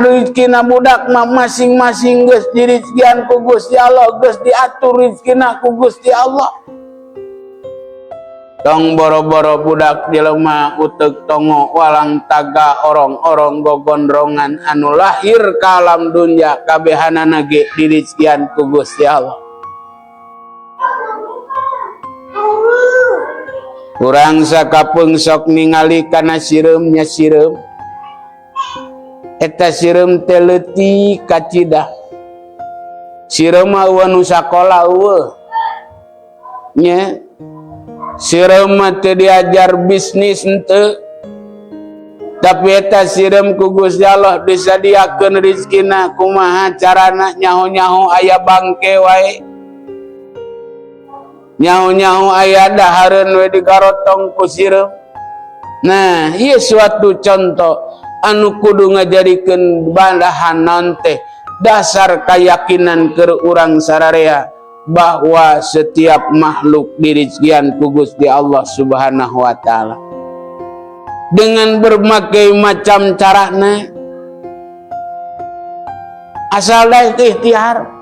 Rizkina budak mah masing-masing geus dirizkian ku Gusti Allah, geus diatur rizkina ku Gusti Allah. Tong boro-boro budak jelema, uteuk tongo, walang taga, orong-orong, gogondrongan anu lahir ka alam dunya, kabehanana ge dirizkian ku Gusti Allah. Urang sakapeung sok ningali kana sireum nya. Sireum eta, sireum teh leutik kacida. Sireum mah euweuh nu sakola, euweuh nya. Sireum mah teu diajar bisnis, henteu, tapi eta sireum ku Gusti Allah disadiakeun rizkina. Kumaha carana nyaho-nyaho aya bangke wae, nyaho-nyaho aya dahareun we, digarotong ku sireum. Nah, ieu suatu contoh anu kudu ngajadikeun balahan naon teh, dasar keyakinan ke urang sararea bahwa setiap makhluk dirizkian ku Gusti Allah Subhanahu wa Ta'ala dengan berbagai macam carana, asal ikhtiar.